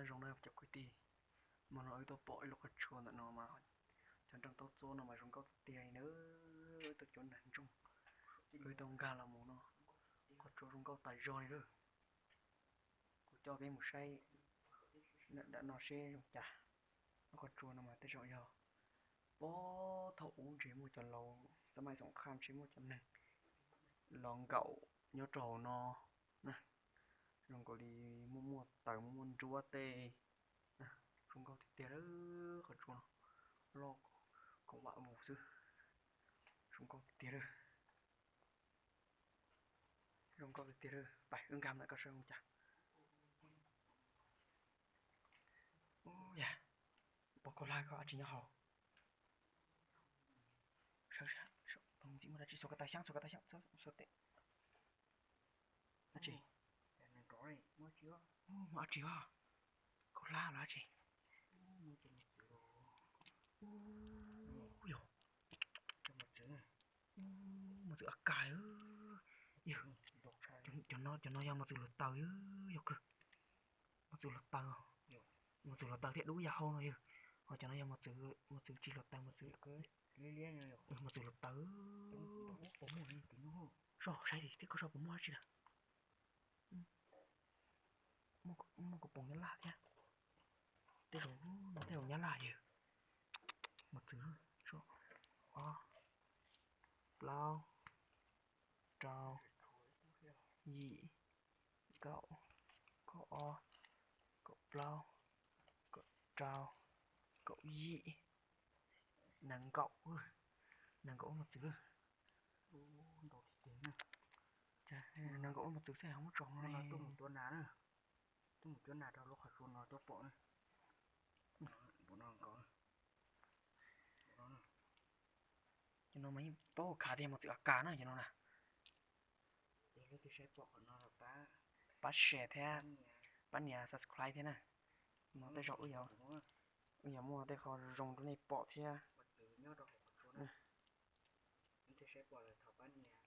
Zoo na cov kwv tij, hmo no wb tuaj pom ib lub qhov tsua ntawm no mas cov nreej taub txuab no mas zoo nkauj tiag tiag li na. Wb tuaj cuab nag ntsoog, wb tuaj nkag los mus no, qhov tsua zoo nkauj tas zog li lawm. Kuv coj peb mus saib nram no seb zoo cas. Lub qhov tsua no mas tej zaum yog puag thaum ub ntshe muaj cov laus xab maim xoom khaj ntshe muaj cov neeg los nkaum nyob rau hauv no na. Zoo nkaus li muaj muaj taws muaj muaj nruab tej. Zoo nkauj tiag tiag lawm qhov tsua no, loj koom vam mus xwb. Zoo nkauj tiag tiag lawm. Zoo nkauj tiag tiag lawm, pais wb nkag mus koj saib zoo cas. Ub yam, pom koj hlab koj dab tsi nyob hauv? Ntxim muaj dab tsi xuas ko taw xyab xuas ko taw xyab xuas tes. Dab tsi? Muaj dab tsi os? Koj hlab los dab tsi? Ub yog, mos txwv a kas. Yog, cov no yog mos txwv hluav taws yog kawg. Mos txwv hluav taws, mos txwv hluav taws thiab dub yam hau no yog. Ho cov no yog mos txwv, mos txwv tsis hluav taws, mos txwv, mos txwv hluav taws. Soj saib tim tej koj soj puas muaj dab tsi lawm. Muaj kuv poom nyab laj thiab. Tej zaum no tej zaum nyab laj yog. Mos txwv, ob, plaub, rau, yim, kaum, kaum ob, kaum plaub, kaum rau, kaum yim, nees nkaum, nees nkaum ob mos txwv lawm. Nees nkaum ob mos txwv xwb ho muab tso no. Tuaj mus cuab nas rau lub qhov tsua no tuaj pom na. Cov no mas yeej paub khav tias mos txwv a kas na cov no na. Pab share thiab, pab nias subscribe thiab na. No tej zaum wb yuav muaj tej qho zoo rau nej pom thiab.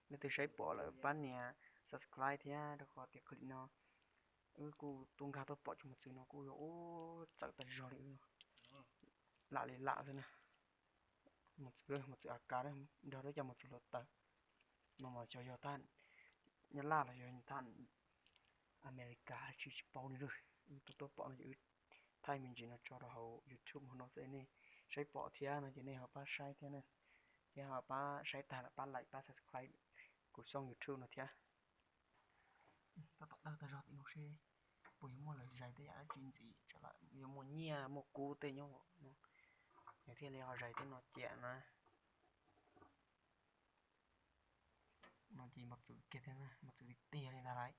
Leej twg saib pom lawm pab nias subscribe thiab rau qhov tias clip no wb kuj tuaj nkag tuaj pom cov mos txwv no kuj yog ub txawv tas zog li wb no. Lam li lam xwb na. Mos txwv, mos txwv a kas nrog lub cov mos txwv hluav taws no mas xyov yog thaj Nyab Laj los yog thaj Amelikas tsis tsis paub li lawm. Wb tuaj tuaj pom no ces wb thaij me ntsis no tso rau hauv YouTube hauv no xwb, nej saib pom thiab no ces nej ho pab saib thiab na, thiab ho pab saib tag lawm pab like pab subscribe kuv xoo YouTube no thiab. Tab tom dawb tag zog tim no seb puas yuav muaj lawv zais tej yam dab tsi ntxiv, yuav muaj nyiaj muaj kub tej nyob no, yog thiaj li ho zais tej no cia na. No ces mos txwv kiag thiab, mos txwv tiag tiag li ntag lauj.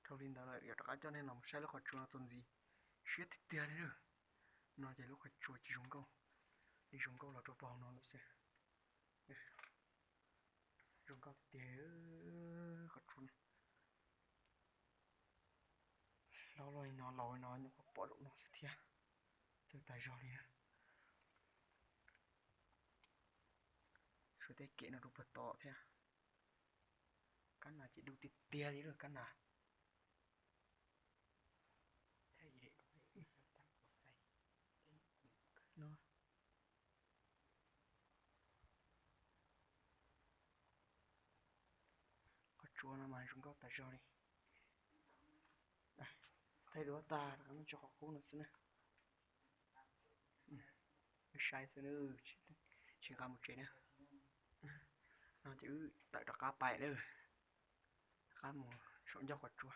Dhau li ntawd lawm yuav rov qab coj nej los saib lub qhov tsua no txuas ntxiv siab tiag tiag li lawm. No ces lub qhov tsua ces zoo nkauj, li zoo nkauj los rau pog no lawm xwb. Zoo nkauj tiag tiag qhov tsua no. Laus laus li no, laus li no nyuam qhuav pom zaum no xwb thiab. Txawj tas zog li. Suav tej kev no rau puag tod thiab. Kab nas ces dub tiag tiag li lawm kab nas. Qhov tsua no mas zoo nkauj tas zog li. Thaij duab tag rov qab muab tso qhov qub no xwb na. Wb saib xwb, tsis nqa mus tsev na. No ces wb tawm rov qab pais lawm, rov qab mus saum ncauj qhov tsua.